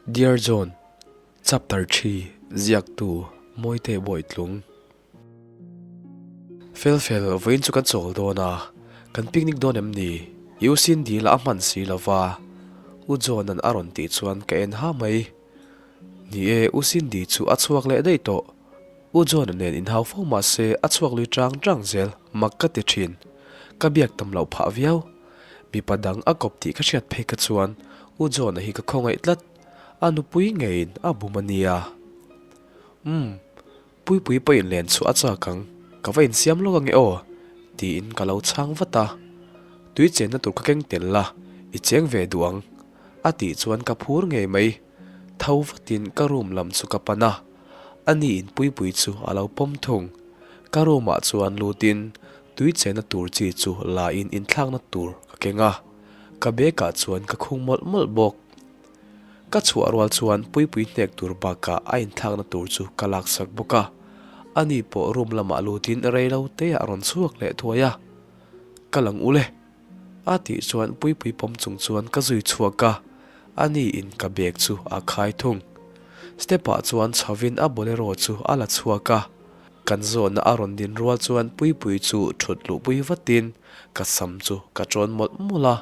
Dear John, Chapter xii, Ziaktu, Mawite Bawitlung. Fel fel, vawiin chu kan chawl dawn a, kan picnic dawn em ni? I u Cindy lah a hman si lo va, U John-a'n a rawn tih chuan ka en ha mai. Ni e, U Cindy chu a chhuak leh daih tawh. U John-a nen inhau fo mah se a chhuak lui chang chang zel, mak ka ti thin. Ka biak tam loh phah viau. Mipa dang a kawp tih ka hriat phei kha chuan U John-a hi ka khawngaih tlat. A nupui ngeiin a bum a nia. Umm, Puipui pawhin len chhuah a chak ang, ka va insiam lawk ange aw, tiin ka lo chhang vat a. Tui chenna tur ka keng tel la, i cheng ve duh ang, a tih chuan ka phur ngei mai. Tho vatin ka room lam chu ka pan a. A niin Puipui chu a lo pawm thung. Ka room ah chuan lutin tui chenna tur chi chu la in inthlakna tur ka keng a, ka bag ah chuan ka khung mawlh mawlh bawk. Ka chhuah rual chuan Puipui hnek tur bakah a inthlakna tur chu ka laksak bawk a, ani pawh room lamah lutin reilo te ah a rawn chhuak leh thuai a, Ka lang ule. A tih chuan Puipui pawm chung chuan ka zui chhuak a, a ni in ka bag chu a khai thung. Step ah chuan chhovin a bolero chu a la chhuak a, kan zawhna a rawn din rual chuan Puipui chu thut luhpui vatin ka sam chu ka tawn mawlh mawlh a.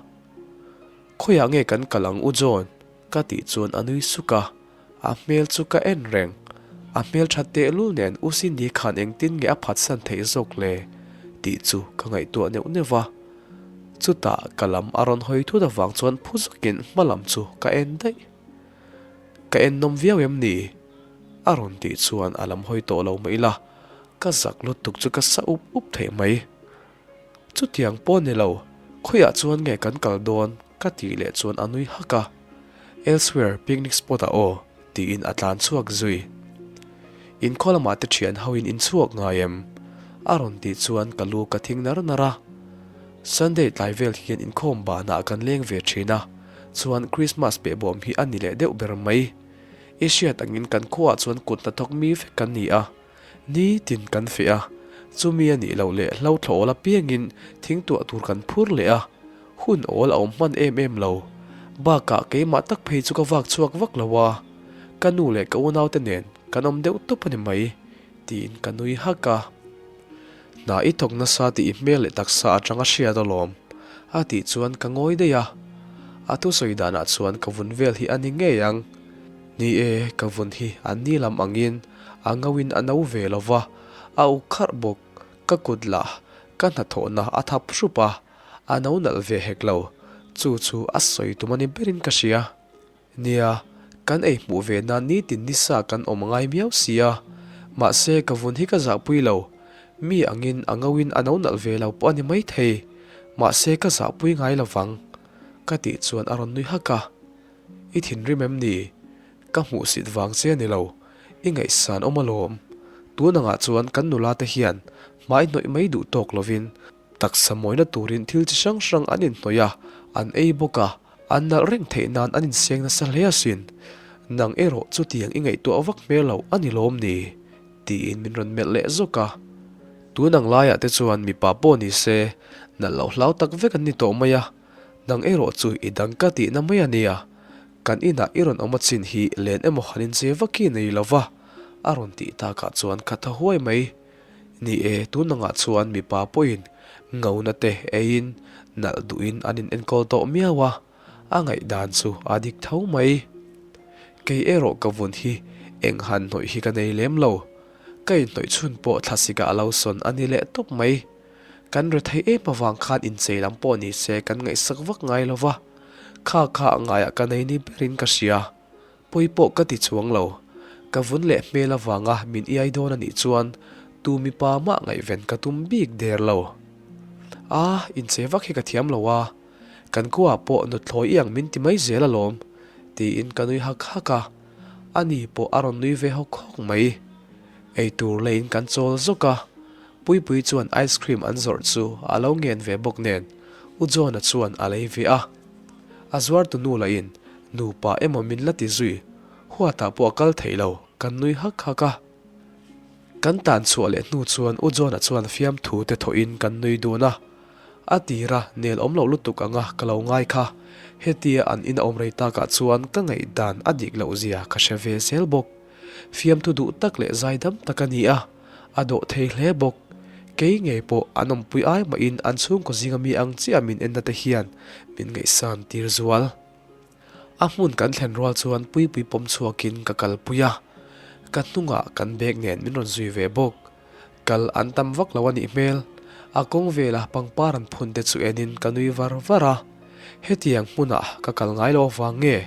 Khawiah nge kan kal ang u John? Ka tih chuan a nui suk a, a hmel chu ka en reng. A hmel that tehlul nen U Cindy khan engtin nge a phatsan theih zawk le? tih chu ka ngaihtuah neuh neuh va. Chutah ka lam a rawn hawi thut avang chuan phu zakin hma lam chu ka en daih. Ka en nawm viau em ni? A rawn tih chuan a lam hawi tawh lo mah ila, ka zak lutuk chu ka sa up up theih mai. Chutiang pawh ni lo, khawiah chuan nge kan kal dawn? ka tih leh chuan a nui hak a, Elsewhere picnic spot ah aw tiin a tlan chhuak zui. Inkhaw lamah te thian ho in inchhuak ngai em? a rawn tih chuan ka lu ka thing nar nar a. Sunday tlai vel hian inkhawm banah kan leng ve thin a, chuan Christmas behbawm hi a ni leh deuh ber mai. I hriat angin kan khuaah chuan kut hnathawk mi vek kan ni a, Nitin kan feh a, chumi a nih loh leh hlo thlawl apiangin thing tuah tur kan phur leh a, hun awl a awm hman em em lo. Bakah keimah tak phei chu ka vak chhuak vak lo a, ka nu leh ka unaute nen kan awm deuh tawp a ni mai, tiin ka nui hak a. Hna i thawk nasa tih i hmel leh taksa atanga hriat alawm, a tih chuan ka ngawi daih a. A thusawi danah chuan ka vun vel hi a ni ngei ang. Ni e, ka vun hi an ni lam angin a ngauin a no ve lo va, a uk kharh bawk. Ka kut lah ka hnathawhna a thap hrup a, a no nalh ve hek lo. Chu chu a sawi tum a ni berin ka hria. Nia, kan ei hmuh ve nan nitin nisa kan awm a ngai miau si a. Mahse, ka vun hi ka zahpui lo. Mi angin a ngauin a no nalh ve lo pawh a ni maithei. Mahse, ka zahpui ngai lo vang. Ka tih chuan a rawn nui hak a. I thinrim em ni? Ka hmuhsit vang che a ni lo, i ngaihsan awm alawm. Tun angah chuan kan nula te hian hmai hnawih mai duh tawk lovin taksa mawina turin thil chi hrang hrang an inhnawih a, an ei bawk a, an nalh reng theih nan an inseng nasa hle asin. Nang erawh chutiang i ngaihtuah vak hmel loh a ni lawm ni? tiin min rawn melh leh zawk a. Tun ang laiah te chuan mipa pawh ni se nalh loh hlau tak vek an ni tawh mai a. Nang erawh chu i dang ka tihna mai a nia, kan inah i rawn awm a chin hi len emaw han inche vak hi nei lo va, a rawn tih takah chuan ka tha huai mai. Ni e, tun angah chuan mipa pawhin ngauna te eiin nalh duhin an in enkawl tawh miau a, a ngaihdan chu a dik tho mai. Kei erawh ka vun hi eng han hnawih hi ka nei lem lo, ka inhnawih chhun pawh thlasik ah a lo sawn a ni leh tawp mai. Kan rethei em avang khan inchei lam pawh ni se kan ngaihsak vak ngai lo va, kha kha a ngaiah ka nei ni berin ka hria. Pawi pawh ka ti chuang lo. Ka vun leh hmel avanga min iai dawn a nih chuan tu mipa mah ngaihven ka tum bik der lo. A, inchei vak hi ka thiam lo a, kan khuaah pawh nuthlawi i ang min ti mai zel alawm, tiin ka nui hak hak a, ani pawh a rawn nui ve hawk hawk mai. Eitur leiin kan chawl zawk a. Puipui chuan ice cream an zawrh chu a lo ngen ve bawk nen U John-a chuan a lei ve a. A zuartu nu lahin nupa emaw min la ti zui, huatah pawh a kal thei lo, kan nui hak hak a. Kan tan chhuah leh hnu chuan U John-a chuan fiamthu te thawhin kan nui dun a. A tira nel awm loh lutuk anga ka lo ngai kha. Hetia an in a awm rei takah chuan ka ngaihdan a dik loh zia ka hre ve zel bawk. Fiamthu duh tak leh zaidam tak a ni a, a dawh thei hle bawk. Kei ngei pawh an awmpui ai mahin an chhungkaw zinga mi ang chiah min enna te hian min ngaihsan tir zual. A hmun kan thlen rual chuan Puipui pawm chhuakin ka kalpui a, ka hnungah kan bag nen min rawn zui ve bawk. Kal an tam vak lo a nih hmel. A kawng vela pangpar an phun te chu enin ka nui var var a. Hetiang hmunah ka kal ngai lo avang nge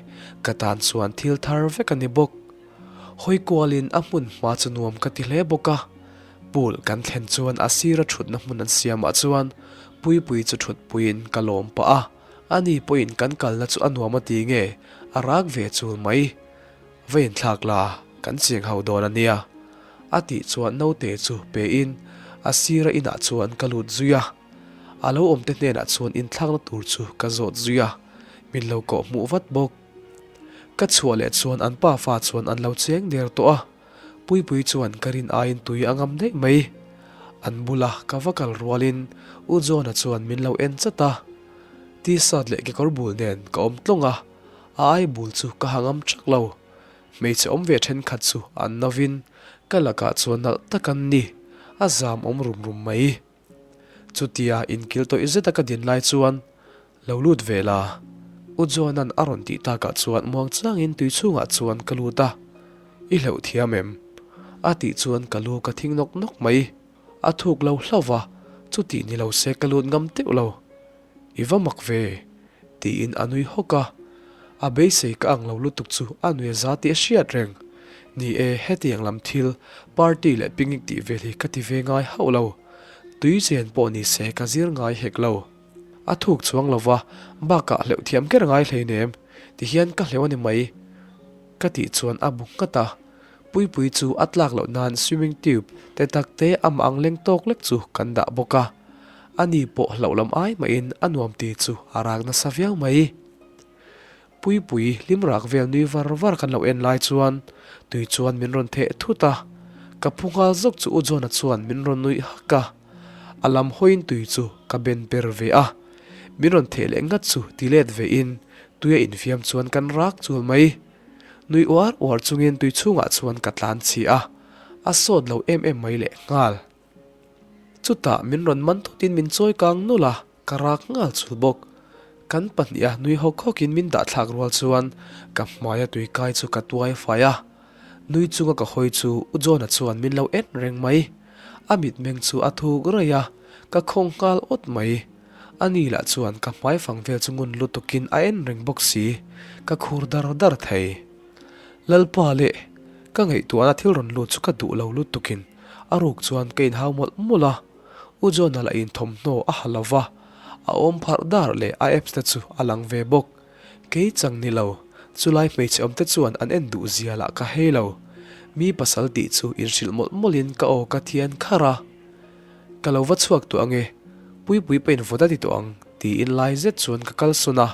ka tan chuan thil thar vek a ni bawk. Hawi kualin a hmun hma chu nuam ka ti hle bawk a. Pool kan thlen chuan a sira thutna hmun an siamah chuan Puipui chu thutpuiin ka lawm pah a. Ani pawhin kan kalna chu a nuam a ti nge a rak ve chul mai. Va inthlak la, kan cheng ho dawn a nia. A tih chuan naute chu pe in a sira inah chuan ka lut zui a. A lo awmte hnenah chuan inthlakna tur chu ka zawt zui a, min lo kawh hmuh vat bawk. Ka chhuah leh chuan an pafa chuan an lo cheng der tawh a, Puipui chuan ka rin aiin tui a ngam daih mai. An bula ka va kal rualin U John-a chuan min lo en chat a, T-shirt leh kekawr bul nen ka awm tlawng a, A ai bul chu ka ha ngam thak lo. Hmeichhe awm ve thenkhat chu an novin ka lakah chuan nalh tak an ni, a zam awm rum rum mai. Chutia inkil tawih zeta ka din lai chuan lo lut ve la, U Johanan a rawn tih takah chuan muang changin tui chhungah chuan ka lut a, I hleuh thiam em? A tih chuan ka lu ka thing nawk nawk mai. A thuk lo hlauh va, chutih ni lo se ka lut ngam teuh lo. I va mak ve? tiin a nui hawk a. A beisei ka ang lo lutuk chu a nui a za tih a hriat reng. Ni e, hetiang lam thil, party leh picnic tih vel hi ka ti ve ngai hauh lo. Tui chen pawh ni se ka zir ngai hek lo. A thuk chuang lo va, bakah hleuh thiam ker ngai hleinem, tihian ka hleuh a ni mai. Ka tih chuan a bu nghat a. Puipui chu a tlak loh nan swimming tube te tak te amah ang leng tawk lek chu kan dah bawk a. Ani pawh hlauh lam ai mahin a nuam ti chu a rak nasa viau mai. Puipui hlim rak vel nui var var kan lo en lai chuan tui chuan min rawn theh thut a. Ka phu nghal zawk chu U John-a chuan min rawn nuih hak a. A lam hawiin tui chu ka ben per ve a. Min rawn theh leh ngat chu ti let vein tuia infiam chuan kan rak chul mai. Nui uar uar chungin tui chhungah chuan ka tlan chhi a, a sawt lo em em mai leh nghal. Chutah min rawn man thutin min chawi kang nawlh a, ka rak nghal chul bawk. Kan pahniha nui hawk hawkin min dah thlak rual chuan ka hmaia tui kai chu ka tuai fai a. Nui chunga ka hawi chu U John-a chuan min lo en reng mai. A mitmeng chu a thuk raih a, ka khawng nghal awt mai. A ni lah chuan ka hmai fang vel chu ngun lutukin a en reng bawk si, ka khur dar dar thei. Lalpa leh ka ngaihtuahna thil rawn lut chu ka duh lo lutukin a ruk chuan ka inhau mawlh mawlh a. U John-a lah in thawmhnaw a ha lo va, a awm pharh dar leh a apps te chu a lang ve bawk. Kei chang ni lo, chulai hmeichhe awm te chuan an en duh zia lah ka hei lo. Mi pasal tih chu inhrilh mawlh mawlhin ka aw ka thian kharh a. Ka lo va chhuak tawh ange, Puipui pain vawt a ti tawh ang, tiin lai zet chuan ka kal sawn a.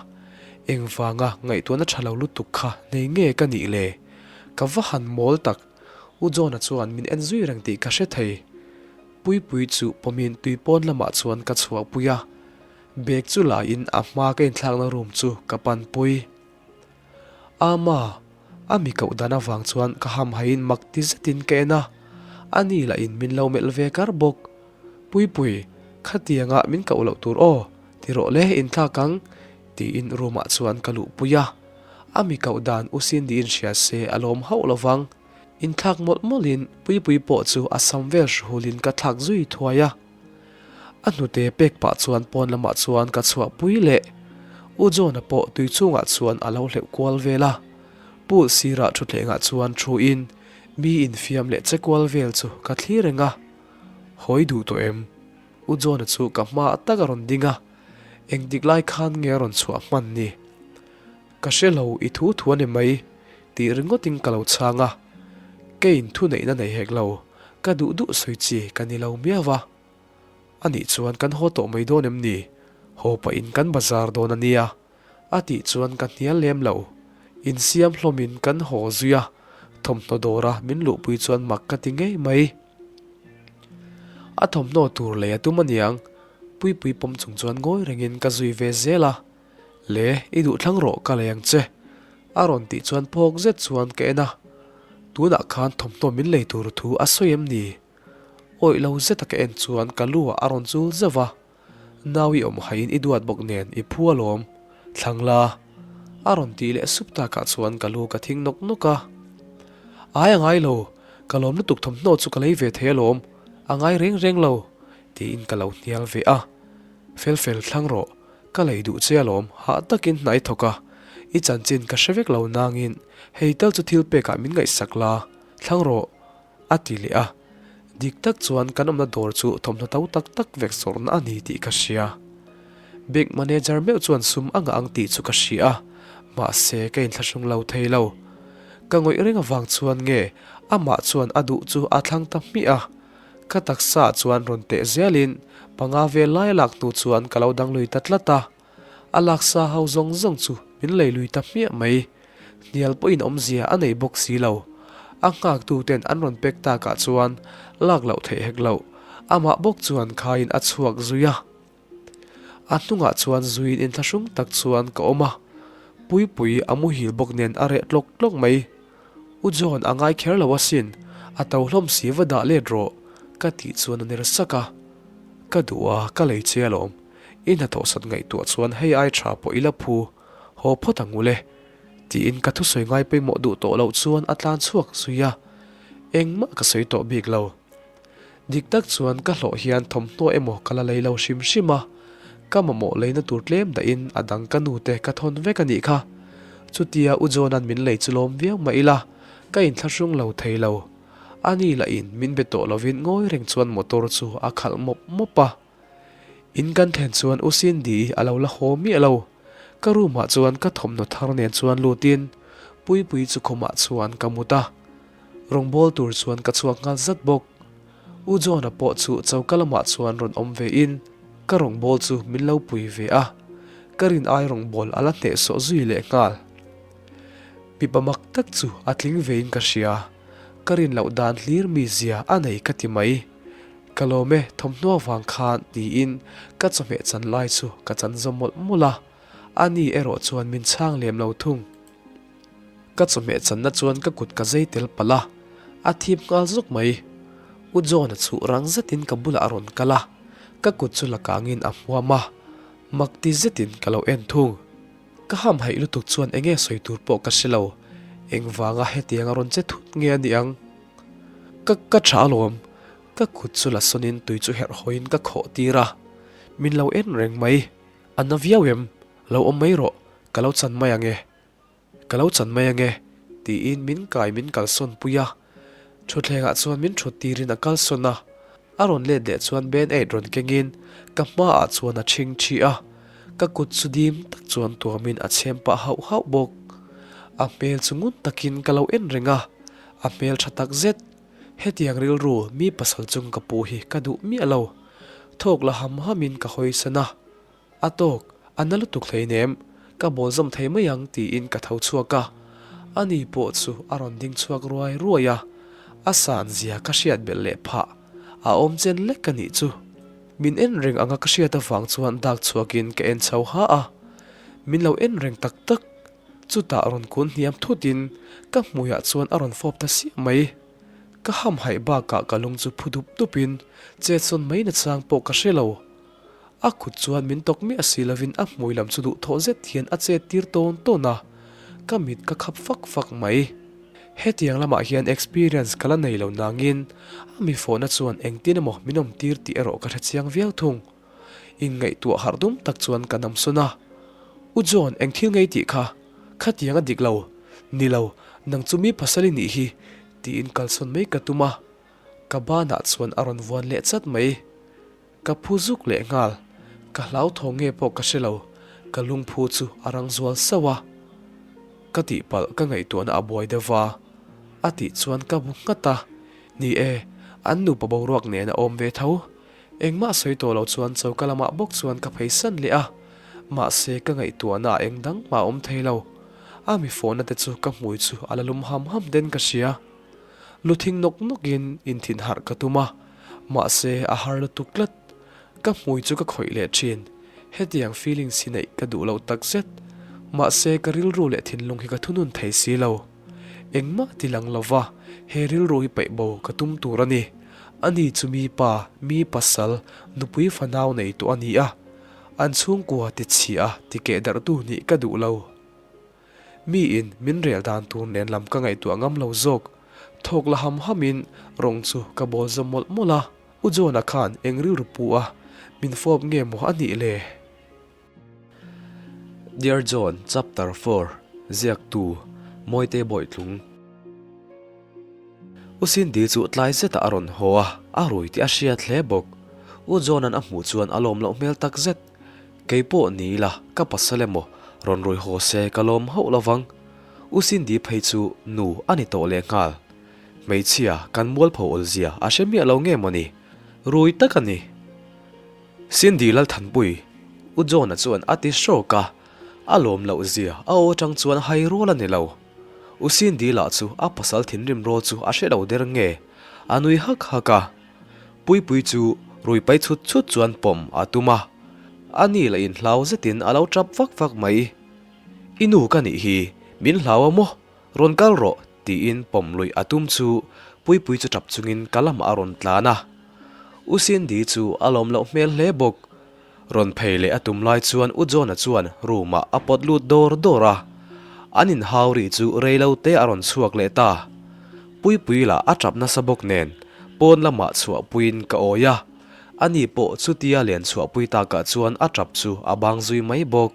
Engvanga ngaihtuahna tha lo lutuk kha nei nge ka nih le? Ka va han mawl tak, U John-a chuan min en zui reng tih ka hre thei. Puipui chu pawmin tui pawn lamah chuan ka chhuahpui a, bag chu laiin a hma ka inthlakna room chu ka panpui. Ama, a mi koh dan avang chuan ka hamhaiin mak ti zetin ka en a, a ni lahin min lo melh ve kar bawk. Puipui, khatianga min koh loh tur aw, ti rawh le inthlak ang, tiin room ah chuan ka luhpui a. A mi koh dan U Cindy in hria se a lawm hauh lo vang. Inthlak mawlh mawlhin Puipui pawh chu a sam vel hruhulin ka thlak zui thuai a. A hnute pek pah chuan pawn lamah chuan ka chhuahpui leh. U John-a pawh tui chhungah chuan a lo hleuh kual vel a. Pool sirah thutthlengah chuan thuin mi infiam leh che kual vel chu ka thlir reng a. Hawi duh tawh em? U John-a chu ka hma tak a rawn ding a. Engtik lai khan nge a rawn chhuah hman ni? Ka hre lo, i thu thu a ni mai tih ringawtin ka lo chhang a. Keiin thuneihna nei hek lo. Ka duh duh sawi chi ka ni lo miau a. Anih chuan kan haw tawh mai dawn em ni? Haw pahin kan bazar dawn a nia. A tih chuan ka hnial lem lo. Insiam hlawmin kan haw zui a, thawmhnaw dawra min luhpui chuan mak ka ti ngei mai. A thawmhnaw tur lei a tum aniang, Puipui pawm chung chuan ngawi rengin ka zui ve zel a. Le, i duh thlang rawh ka lei ang che. A rawn tih chuan phawk zet chuan ka en a. Tunah khan thawmhnaw min lei tur thu a sawi em ni? Awih lo zeta ka en chuan ka lu ah a rawn chul zauh a. Nau i awm haiin i duat bawk nen i phu alawm, thlang la. A rawn tih leh sup takah chuan ka lu ka thing nawk nawk a. Ai a ngai lo, ka lawm lutuk thawmhnaw chu ka lei ve thei alawm, a ngai reng reng lo, tiin ka lo hnial ve a. Fel fel thlang rawh, ka lei duh che alawm, hah takin hna i thawk a, i chanchin ka hre vek lo nangin hei tal chu thil pekah min ngaihsak la, thlang rawh. A ti leh a, dik tak chuan kan awmna dawr chu thawmhnaw to tak tak vek zawrhna a ni tih ka hria. Bank manager meuh chuan sum a ngah ang tih chu ka hria a, mahse ka inthlahrung lo thei lo. Ka ngawih reng avang chuan nge amah chuan a duh chu a thlang ta hmiah a, ka taksa ah chuan rawn teh zelin panga vel lai a lak hnu chuan ka lo dang lui ta tlat a. A laksa ho zawng zawng chu min lei lui ta hmiah mai. Hnial pawhin awmzia a nei bawk si lo. A nghaktu ten an rawn pek takah chuan lak loh theih hek loh. Amah bawk chuan khaiin a chhuak zui a. A hnungah chuan zuiin inthlahrung tak chuan ka awm a. Puipui a muhil bawk nen a reh tlawk tlawk mai. U John a ngai kher lo asin, a to hlawm si va dah let rawh ka tih chuan a ner sak a. Ka duh a, ka lei che alawm. I hnathawh sat ngaihtuah chuan hei ai tha pawh i la phu, haw phawt ang ule. Tiin ka thusawi ngai pawimawh duh tawh loh chuan a tlan chhuak zui a, engmah ka sawi tawh bik lo. Dik tak chuan ka hlawh hian thawmhnaw emaw ka la lei lo hrim hrim a, ka mamawh leina tur tlem dahin a dang ka nute ka thawn vek a nih kha. Chutia U John-a'n min lei chu lawm viau mah ila, ka inthlahrung lo thei lo. Ani lahin min be tawh lovin ngawi reng chuan motor chu a khalh mawp mawp a. In kan thlen chuan U Cindy a lo la haw miah lo. Ka room ah chuan ka thawmhnaw thar nen chuan lutin Puipuii chu khumah chuan ka mut a. Rawngbawl tur chuan ka chhuak nghal zat bawk. U John-a pawh chu choka lamah chuan rawn awm ve in ka rawngbawl chu min lo pui ve a. Ka rin ai rawngbawl a la hnehsawh zui leh nghal. Mipa mak tak chu a tling ve in ka hria. Ka rin loh dan hlir mi zia a nei ka ti mai. Ka lawm e, thawmhnaw avang khan tiin ka chawhmeh chan lai chu ka chan zawm mawlh mawlh a, ani erawh chuan min chhang lem lo thung. Ka chawhmeh channa chuan ka kut ka zei tel palh a, a thip nghal zawk mai. U John-a chu rang zetin ka bulah a rawn kal a, ka kut chu la kangin a hmuam a, mak ti zetin ka lo en thung. Ka hamhaih lutuk chuan enge sawi tur pawh ka hre lo, engvanga hetiang a rawn che thut nge a nih ang? Ka ka tha alawm, ka kut chu la sawnin tui chu herh hawiin ka khawh tir a, min lo en reng mai, a na viau em, lo awm mai rawh, ka lo chan mai ang e, ka lo chan mai ang e, tiin min kai min kalsawn pui a, thutthlengah chuan min thut tirin a kalsawn a, a rawn let leh chuan band aid rawn kengin ka hmaah chuan a chhing thi a, ka kut chu dim tak chuan tuamin a chhem pah hauh hauh bawk, a hmel chu ngun takin ka lo en reng a. A hmel tha tak zet. Hetiang rilru mi pasal chung ka pu hi ka duh miah lo. Thawk la ham hamin ka hawi san a. A tawk, a na lutuk hleinem, ka bawl zawm thei mai ang tiin ka tho chhuak a. Ani pawh chu a rawn ding chhuak ruai ruai a. A san zia ka hriat belh leh phah. A awm chen lek a nih chu. Min en reng anga ka hriat avang chuan dak chhuakin ka en chho ha a. Min lo en reng tak tak. Chutah rawn kun hniam thutin ka hmuiah chuan a rawn fawp ta siah mai. Ka hamhaih bakah ka lung chu phu dup dupin chetsawn mai nachang pawh ka hre lo. A kut chuan min tawk miah si lovin a hmui lam chu duhthawh zet hian a chet tir tawn tawn a, ka mit ka khap fak fak mai. Hetiang lamah hian experience ka la nei lo nangin a mi fawhna chuan engtin emaw min awm tir tih erawh ka hrechiang viau thung. Inngaihtuah harh dum tak chuan ka namsawn a, U John, eng thil ngei tih kha? Khatiang a dik lo. Ni lo, nang chu mi pasal i nih hi, tiin kalsawn mai ka tum a. Ka banah chuan a rawn vuan leh chat mai. Ka phu zuk leh nghal. Ka hlauthawng nge pawh ka hre lo, ka lungphu chu a rang zual sauh a. Ka tihpalh ka ngaihtuahna a buai deuh va, a tih chuan ka bu nghat a. Ni e, an nupa boruak nen a awm ve tho. Engmah sawi tawh lo chuan choka lamah bawk chuan ka phei san leh a, mahse ka ngaihtuahna ah eng dang mah a awm thei lo. A mi fawhna te chu ka hmui chu a la lum ham ham den ka hria. Lu thing nawk nawkin inthin harh ka tum a, mahse a har lutuk tlat. Ka hmui chu ka khawih leh thin. Hetiang feelings hi neih ka duh lo takzet. Mahse ka rilru leh thinlung hi ka thunun thei si lo. Engmah ti lang lova he rilru hi paih bo ka tum tur a ni. Ani chu mi pa, mi pasal, nupui fanau nei tawh a ni a. An chhungkua ti chhia ti keh darhtu nih ka duh lo. Miin min rel dan tur nen lam ka ngaihtuah ngam lo zawk. Thawk la ham hamin rawng chu ka bawl zawm mawlh mawlh a. U John-a khan eng rilru pu a min fawp nge maw a nih le? Dear John Chapter 4 Ziaktu, Mawite Bawitlung U Cindy chu tlai zetah a rawn haw a, a rui tih a hriat hle bawk. U John-a'n a hmuh chuan a lawm loh hmel takzet. Kei pawh ni ila ka pasal emaw rawn rui haw se ka lawm hauh lovang. U Cindy phei chu nu a ni tawh lehnghal. Hmeichhia kan mualpho awlzia a hre miah lo nge mawni? Rui tak a ni. Cindy Lalthanpui, U John-a chuan a ti hrawk a, a lawm loh zia a aw atang chuan hai rual a ni lo. U Cindy lah chu a pasal thinrim rawl chu a hre lo der nge, a nui hak hak a. Puipui chu rui pai chhut chhut chuan pawm a tum a, a ni lah inhlau zetin a lo tap vak vak mai. I nu ka nih hi, min hlau a maw? Rawn kal rawh tiin pawm luih a tum chu Puipui chu tap chungin ka lamah a rawn tlan a. U Cindy chu a lawm loh hmel hle bawk. Rawn phei leh a tum lai chuan U John-a chuan room ah a pawt lut dawr dawr a. An inhau ri chu rei lo te a rawn chhuak leh ta. Puipui lah a tap nasa bawk nen pawn lamah chhuahpuiin ka awi a. Ani pawh chutia len chhuahpui takah chuan a tap chu a bang zui mai bawk.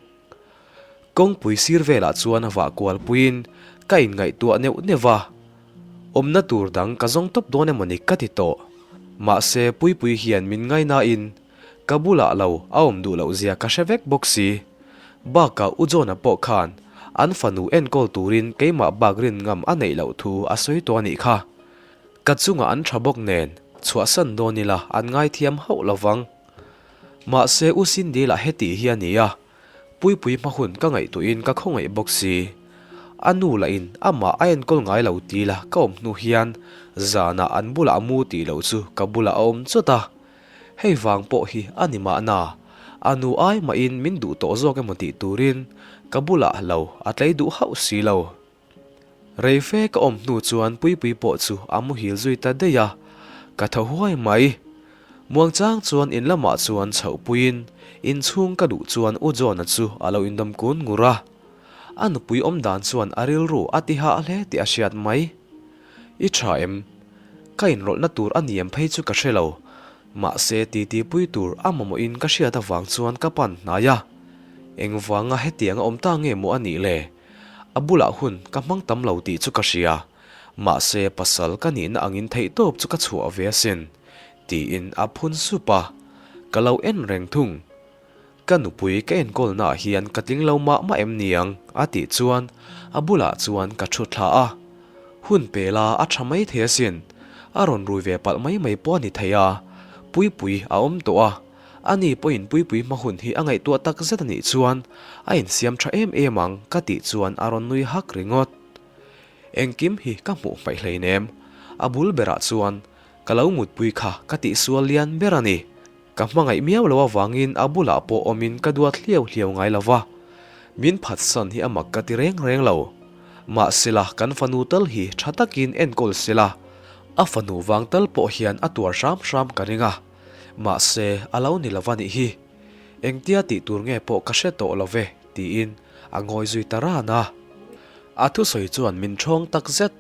Kawngpui sir velah chuan vah kual puiin ka inngaihtuah neuh neuh va, awmna tur dang ka zawng tawp dawn emaw ni ka ti tawh. Mahse Puipui hian min ngainain ka bulah lo a awm duh loh zia ka hre vek bawk si. Bakah U John-a pawh khan an fanu enkawl turin keimah bak rin ngam a neih loh thu a sawi tawh a nih kha. Ka chungah an tha bawk nen chhuahsan dawn ila an ngaithiam hauh lovang. Mahse U Cindy lah heti hi a ni a, Puipui hma hun ka ngaihtuahin ka khawngaih bawk si. A nu lahin amah a enkawl ngai lo ti la ka awm hnu hian zanah an bulah a mu tih loh chu ka bulah a awm chawt a. Hei vang pawh hi a ni mahna, a nu ai mahin min duh tawh zawk emaw tih turin ka bulah lo a tlei duh hauh si lo. Rei fe ka awm hnu chuan Puipui pawh chu a muhil zui ta daih a, ka tho huai mai. Muangchang chuan in lamah chuan chhoh puiin inchhung ka duh chuan U John-a chu a lo indawm kun ngur a. A nupui awm dan chuan a rilru a ti hah hle tih a hriat mai. I tha em? Ka inrawlhna tur a niam phei chu ka hre lo. Mahse titi pui tur a mamawhin ka hriat avang chuan ka pan hnai a. Engvanga hetiang a awm ta nge maw a nih le? A bulah hun ka hmang tam lo tih chu ka hria, mahse pasal ka nihna angin theihtawp chu ka chhuah ve asin, tiin a phun sup a, ka lo en reng thung. Ka nupui ka enkawlnaah hian ka tling lo mah mah em niang a tih chuan a bulah chuan ka thu thla a. Hun pe la a tha mai thei asin, a rawn rui ve palh mai mai pawh a ni thei a, Puipui a awm tawh a. Ani pawhin Puipui hma hun hi a ngaihtuah tak zet a nih chuan a insiam tha em em ang ka tih chuan a rawn nui hak ringawt. Engkim hi ka hmuh hmaih hleinem. A bul berah chuan ka lo mutpui kha ka tihsual lian ber a ni. Ka hmangaih miau lo avangin a bulah pawh awmin ka duat hliau hliau ngai lo va. Min phatsan hi a mak ka ti reng reng lo. Mahsela kan fanu tal hi tha takin enkawl sela a fanu vang tal pawh hian a tuar hram hram ka ring a. Mahse, a lo ni lo va nih hi. Engtia tih tur nge pawh ka hre tawh lo ve, tiin a ngawi zui ta ran a. A thusawi chuan min ṭhawng tak zet.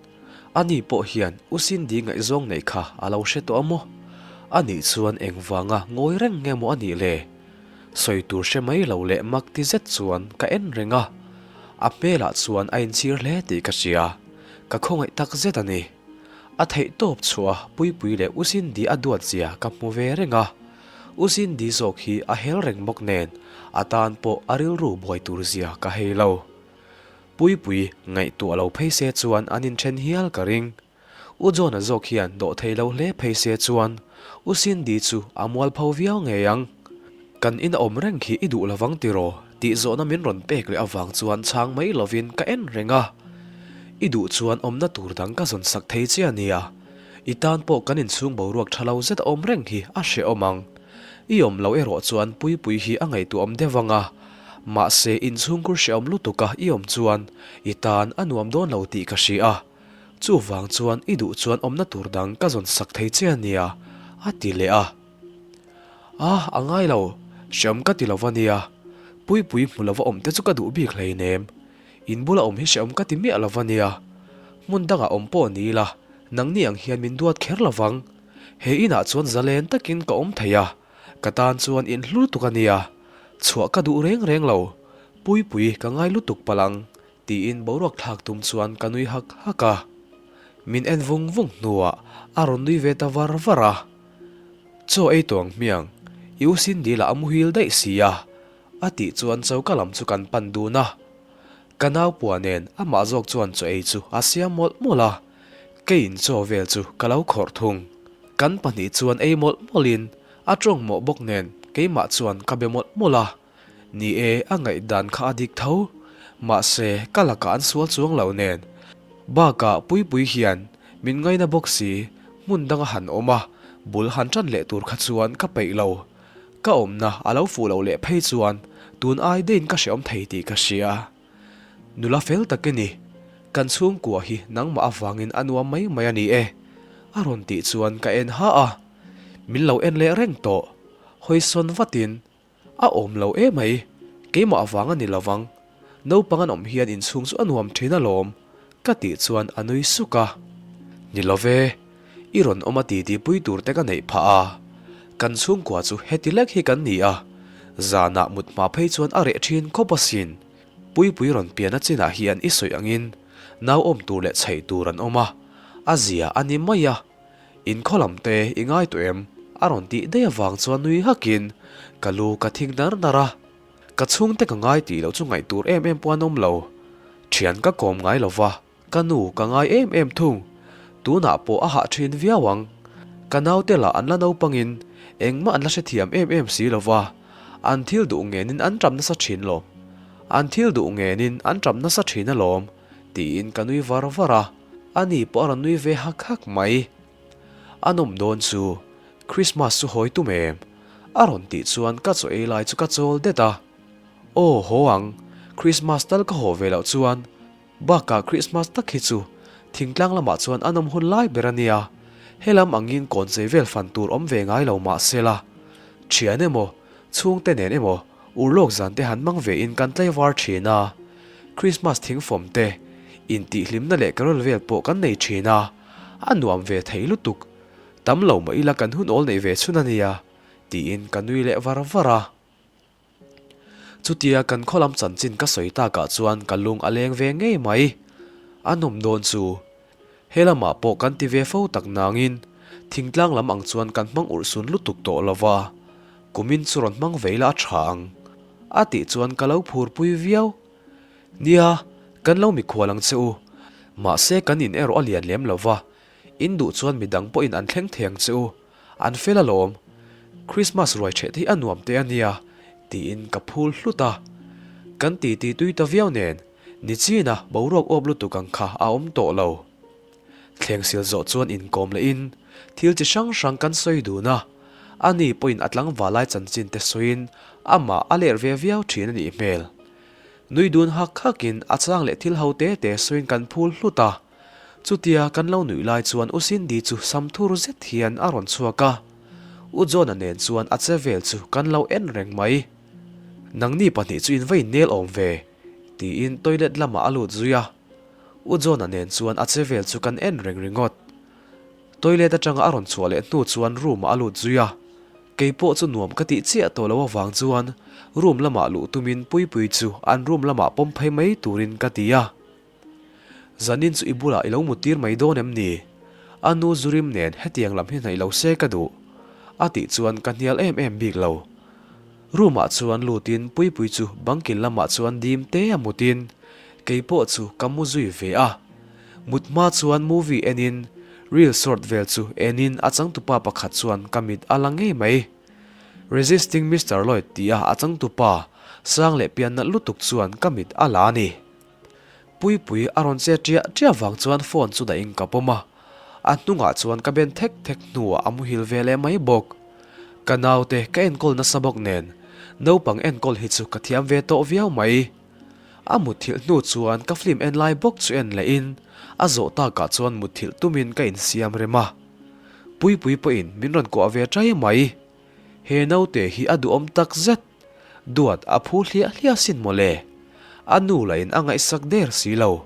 Ani pawh hian U Cindy ngaihzawng neih kha a lo hre tawh a maw? Anih chuan engvanga ngawi reng nge maw a nih le? Sawi tur hre mai lo leh mak ti zet chuan ka en reng a. A hmelah chuan a inchhir hle tih ka hria. Ka khawngaih tak zet a ni. A theih tawp chhuah a Puipui leh U Cindy a duat zia ka hmu ve reng a. U Cindy zawk hi a hel reng bawk nen a tan pawh a rilru buai tur zia ka hei lo. Puipui ngaihtuah lo phei se chuan an inthen hial ka ring. U John-a zawk hian dawh thei lo hle phei se chuan U Cindy chu a mualpho viau ngei ang. Kan in a awm reng khi i duh lovang tiraw? tih zawhna min rawn pek leh avang chuan chhang mai lovin ka en reng a. I duh chuan awmna tur dang ka zawn sak thei che a nia. I tan pawh kan inchhung boruak tha lo zet a awm reng hi a hrehawm ang. I awm loh erawh chuan Puipuii hi a ngaihtuahawm deuh ang a, mahse inchhungkhur hrehawm lutuk a i awm chuan i tan a nuam dawn lo tih ka hria a, chuvang chuan i duh chuan awmna tur dang ka zawn sak thei che a nia, a ti leh a. A, a ngai lo, hrehawm ka ti lo va nia, Puipuii hmu lova awm te chu ka duh bik hleinem, in bula awm hi hrehawm ka ti miah lo va nia, hmun dangah awm pawh ni ila nangni ang hian min duat kher lo vang. He inah chuan zalen takin ka awm thei a, ka tan chuan in hlu lutuk a nia, chhuah ka duh reng reng lo, Puipui ka ngai lutuk palh ang, tiin boruak thlak tum chuan ka nui hak hak a. Min en vung vung hnuah a rawn nui ve ta var var a. Chaw ei tawh ang hmiang, i u Cindy lah a muhil daih si a, a tih chuan choka lam chu kan pan dun a. Ka nau pua nen amah zawk chuan chaw ei chu a siam mawlh mawlh a, keiin chaw vel chu ka lo khawrh thung. Kan pahnih chuan ei mawlh mawlhin a tawng mawh bawk nen keimah chuan ka be mawlh mawlh a. Ni e, a ngaihdan kha a dik tho. Mahse, ka lakah an sual chuang lo nen. Bakah Puipui hian min ngaina bawk si, hmun danga han awm a, bul han tan leh tur kha chuan ka peih lo. Ka awmna a lo fuh loh leh phei chuan tun ai deiin ka hreawm thei tih ka hria. Nula fel tak i ni. Kan chhungkua hi nangmah avangin a nuam mai mai a ni e. A rawn tih chuan ka en ha a. Min lo en leh reng tawh. Hawisawn vatin a awm lo emai. Keimah avang a ni lovang. Naupang an awm hian inchhung chu a nuam thin alawm, ka tih chuan a nui suk a. Ni lo ve, i rawn awm a titi pui tur te ka neih phah a, kan chhungkua chu heti lek hi kan ni a, zanah mut hma phei chuan a reh thin khawp asin. Puipui rawn pian a chinah hian i sawi angin nau awm tur leh chheih tur an awm a, a zia a ni mai a, inkhaw lam te i ngai tawh em? a rawn tih daih avang chuan nui hakin ka lu ka thing nar nar a. Ka chhungte ka ngai tih loh chu ngaih tur em em pawh an awm lo. Thian ka kawm ngai lo va, ka nu ka ngai em em thung. Tunah pawh a hah thin viau ang. Ka naute lah an la naupangin engmah an la hrethiam em em si lo va, an thil duh ngenin an ṭap nasa thin lo. An thil duh ngenin an ṭap nasa thin alawm, tiin ka nui var var a, ani pawh a rawn nui ve hak hak mai. A nawm dawn chu, Christmas chu hawi tum em? A rawn tih chuan ka chaw ei lai chu ka chawl det a. Aw haw ang, Christmas tal ka haw ve loh chuan bakah Christmas tak hi chu thingtlang lamah chuan a nawm hun lai ber a nia, helam angin kawn chei vel fan tur awm ve ngai lo mah sela. Thian emaw, chhungte nen emaw urlawk zan te han hmang ve in kan tlaivar thin a, Christmas thingfawm te, intihhlimna leh carol vel pawh kan nei thin a, a nuam ve thei lutuk. Tam lo mah ila kan hun awl neih ve chhun a nia, tiin ka nui leh var var a. Chutia kan khaw lam chanchin ka sawi takah chuan ka lung a leng ve ngei mai. A nawm dawn chu. He lamah pawh kan ti ve fo tak nangin thingtlang lam ang chuan kan hmang urhsun lutuk tawh lo va, kumin chu rawn hmang ve ila a tha ang, a tih chuan ka lo phurpui viau. Nia, kan lo mikhual ang che u. Mahse kan in erawh a lian lem lo va, In duh chuan midang pawhin an thleng thei ang che u, an fel alawm. Christmas ruai ṭheh te hi a nuam teh a nia, tiin ka phul hlut a. Kan titi tui ta viau nen, nichina boruak awp lutuk ang kha a awm tawh lo. Thleng sil zawh chuan inkawm lehin thil chi hrang hrang kan sawi dun a, ani pawhin a tlangval lai chanchin te sawiin amah a ler ve viau ṭhin a nih hmel. Nui dun hak hakin a chang leh thil ho te te sawiin kan phul hlut a. Chutia kan lo nuih lai chuan U Cindy chu sam thur zet hian a rawn chhuak a, U John-a nen chuan a che vel chu kan lo en reng mai. Nangni pahnih chu in va innel awm ve, tiin toilet lamah a lut zui a. U John-a nen chuan a che vel chu kan en reng ringawt. Toilet atanga a rawn chhuah leh hnu chuan room-ah a lut zui a. Kei pawh chu nuam ka tih chiah tawh loh avang chuan room lamah luh tumin Puipuii chu an room lamah pawm phei mai turin ka ti a. Zanin chu i bulah i lo muttir mai dawn em ni? A nu Zurim nen hetiang lam hi hnaih lo se ka duh. A tih chuan ka hnial em em bik lo. Room ah chuan lutin Puipui chu bangkil lamah chuan dim te a mutin kei pawh chu ka mu zui ve a. Mut hma chuan movie enin reel short vel chu enin a changtupa pakhat chuan ka mit a la ngei mai. Resisting Mister Lloyd tia a changtupa sang leh pian nalh lutuk chuan ka mit a la a ni. Puipui a rawn che ṭiah ṭiah vang chuan phone chu dahin ka pawm a, a hnungah chuan ka ben thek thek hnuah a muhil ve leh mai bawk. Ka naute ka enkawl nasa bawk nen naupang enkawl hi chu ka thiam ve tawh viau mai. A mutthilh hnu chuan ka film en lai bawk chu en leh in a zawh takah chuan mutthilh tumin ka insiam rem a. Puipui pawhin min rawn kuah ve ṭai mai. He naute hi a duhawm tak zet. Duat a phu hliah hliah sin mawle. A nu lah in a ngaihsak der si lo.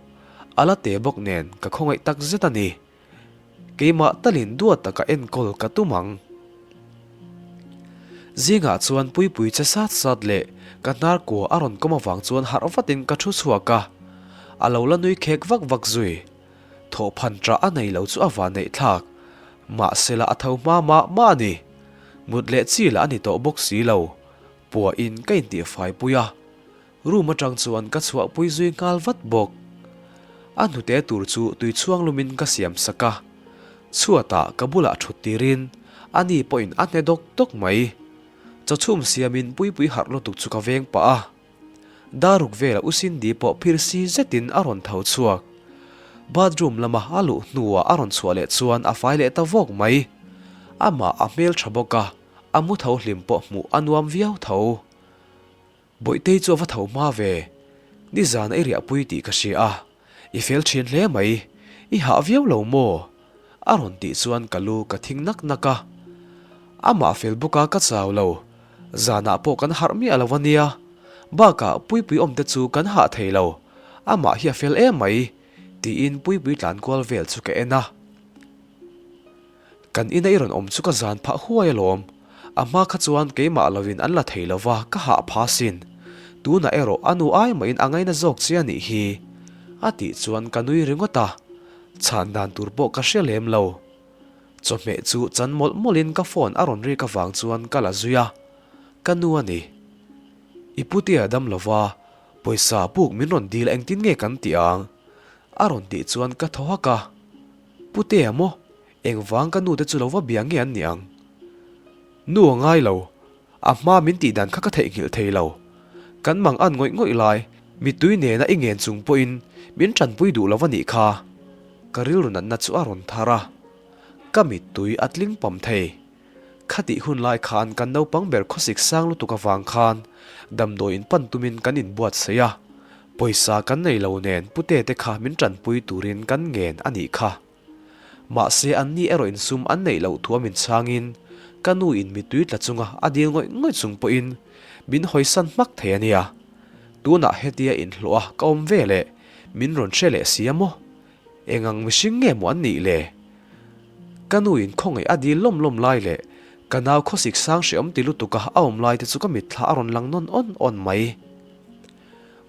A la te bawk nen ka khawngaih tak zet a ni. Keimah talin duat taka enkawl ka tum ang. Zingah chuan Puipui che sat sat leh ka hnar kua a rawn kawm avang chuan harh vatin ka thu chhuak a. A lo la nui khek vak vak zui. Thawhphan ṭah a nei lo chu a van neih thlak. Mahsela a tho hma mah mah a ni. Mut leh chi lah a ni tawh bawk si lo. Puahin ka intihfai pui a. Room atang chuan ka chhuahpui zui nghal vat bawk. A hnute tur chu tui chhuang lumin ka siam sak a. Chhuatah ka bulah thut tirin ani pawhin a hne dawk dawk mai. Chawchhum siamin Puipui harh lutuk chu ka veng pah a. Daruk vela U Cindy pawh phir si zetin a rawn tho chhuak. Bathroom lama a luh hnuah a rawn chhuah leh chuan a fai leh ta vawk mai. Amah a hmeltha bawk a, a mu tho hlim pawh hmuh a nuam viau tho. Bawihtei chu a va tho hma ve. Nizan a i riahpui tih ka hria a, i fel thin hle mai, i hah viau lo maw? A rawn tih chuan ka lu ka thing nak nak a. Amah fel bawk a ka chau lo, zanah pawh kan harh miah lo a nia. Bakah Puipui awmte chu kan hah thei lo, amah hi a fel em mai, tiin Puipui tlan kual vel chu ka en a. Kan ina i rawn awm chu ka zan phah huai alawm. A hma kha chuan keimah lovin an la thei lova ka hah pha sin. Tunah erawh a nu ai mahin a ngaina zawk che a nih hi. A tih chuan ka nui ringawt a, chhan dan tur pawh ka hria lem lo. Chawhmeh chu chan mawlh mawlhin ka phone a rawn rik avang chuan ka la zui a, ka nu a ni. I putea dam lova pawisa puk min rawn dil engtin nge kan tih ang? A rawn tih chuan ka thaw hak a. Putea maw? Engvang ka nute chu lo va bia nge an nih ang? Nu a ngai lo. A hma min tih dan kha ka theihnghilh thei lo. Kan mang an ngawih ngawih lai, mittui nena i ngen chung pawhin min tanpui duh lo va nih kha. Ka rilru natna chu a rawn thar a. Ka mittui a tling pam thei. Khatih hun lai khan kan naupang ber khawsik sang lutuk avang khan damdawi in pan tumin kan inbuatsaih a, pawisa kan nei lo nen pute te kha min tanpui turin kan ngen a nih kha. Mahse anni erawh insum an neih loh thu a min chhangin ka nu in mittui tla chunga a dil ngawih ngawih chung pawhin min hawisan hmak thei a nia. Tunah hetia inhlawh a ka awm ve leh min rawn hre leh si a maw? Eng ang mihring nge maw an nih le? Ka nu in khawngaih a dil lawm lawm lai leh ka nau khawsik sang hreawm ti lutuk a a awm lai te chu ka mitthla a rawn lang nawn awn awn mai.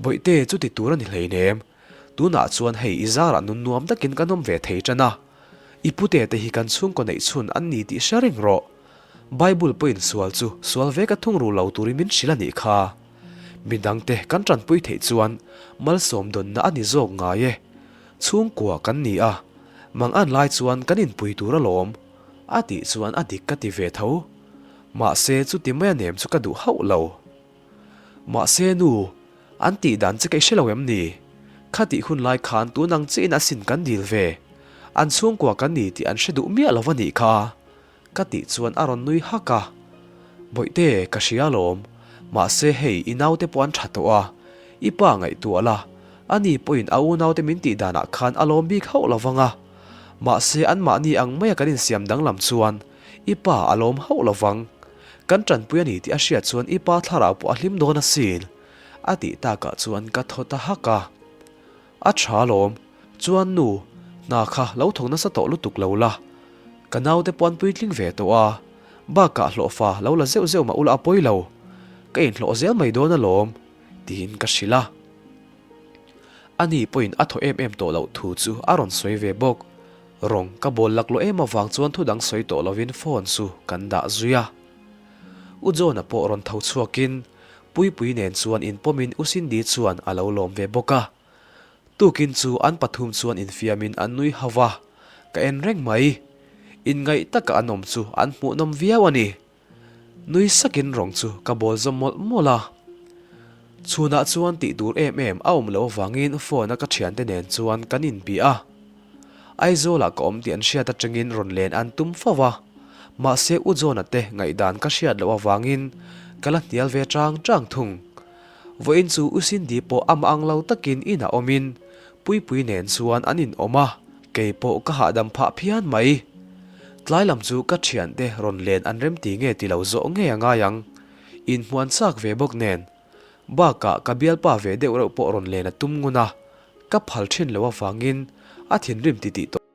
Bawihte chu ti tur a ni hleinem. Tunah chuan hei i zarah nun nuam takin kan awm ve thei tan a. I pute te hi kan chhungkaw neih chhun an ni tih hre reng rawh. Bible pawhin sual chu sual ve ka thung ru lo turin min hrilh a nih kha. Midangte kan tanpui theih chuan malsawm dawnna a ni zawk ngai e. Chhungkua kan ni a, mang an lai chuan kan inpui tur alawm, a tih chuan a dik ka ti ve tho. Mahse chuti mai a nem chu ka duh hauh lo. Mahse nu, an tih dan che ka i hre lo em ni? Khatih hun lai khan tun ang chiahin a sin kan dil ve. An chhungkua kan ni tih an hre duh miah lo a nih kha. Ka tih chuan a rawn nui hak a, Bawihte, ka hria alawm. Mahse hei i naute pawh an tha tawh a, i pa ngaihtuah la, ani pawhin a unaute min tih danah khan a lawm bik hauh lo vang a. Mahse anmahni ang maia kan insiam danglam chuan i pa a lawm hauh lo vang. Kan tanpui a ni tih a hriat chuan i pa thlarau pawh a hlim dawn asin, a tih takah chuan ka thaw ta hak a. A tha alawm. Chuan nu, hna kha lo thawk nasa tawh lutuk lo la. Ka naute pawh an puitling ve tawh a, bakah hlawhfa lo la zeuh zeuh mah ula a pawi lo. Ka inhlawh zel mai dawn alawm, tiin ka hrilh a. Ani pawhin a thaw em em tawh loh thu chu a rawn sawi ve bawk. Rawng ka bawl laklawh em avang chuan thu dang sawi tawh lovin phone chu kan dah zui a. U John-a pawh rawn tho chhuakin Puipui nen chuan inpawmin U Cindy chuan a lo lawm ve bawk a. Tukin chu an pathum chuan infiamin an nui hauh a, ka en reng mai. Inngaih taka an awm chu an hmuhnawm viau a ni. Nui sakin rawng chu ka bawl zawm mawlh mawlh a. Chhunah chuan tih tur em em a awm loh avangin phone a ka thiante nen chuan kan inbia a. Aizawlah ka awm tih an hriat atangin rawn len an tum fo a. Mahse U John-a te ngaihdan ka hriat loh avangin ka la hnial ve chang chang thung. Vawiin chu U Cindy pawh amah ang lo takin inah awmin Puipui nen chuan an inawm a, kei pawh ka hahdam phah phian mai. Tlai lam chu ka thiante rawn len an remti nge ti lo zawh ngei a ngai ang. Inhmuan chak ve bawk nen. Bakah ka bialpa ve deuh reuh pawh rawn len a tum ngun a, ka phal thin lo avangin a thinrim titih tawh.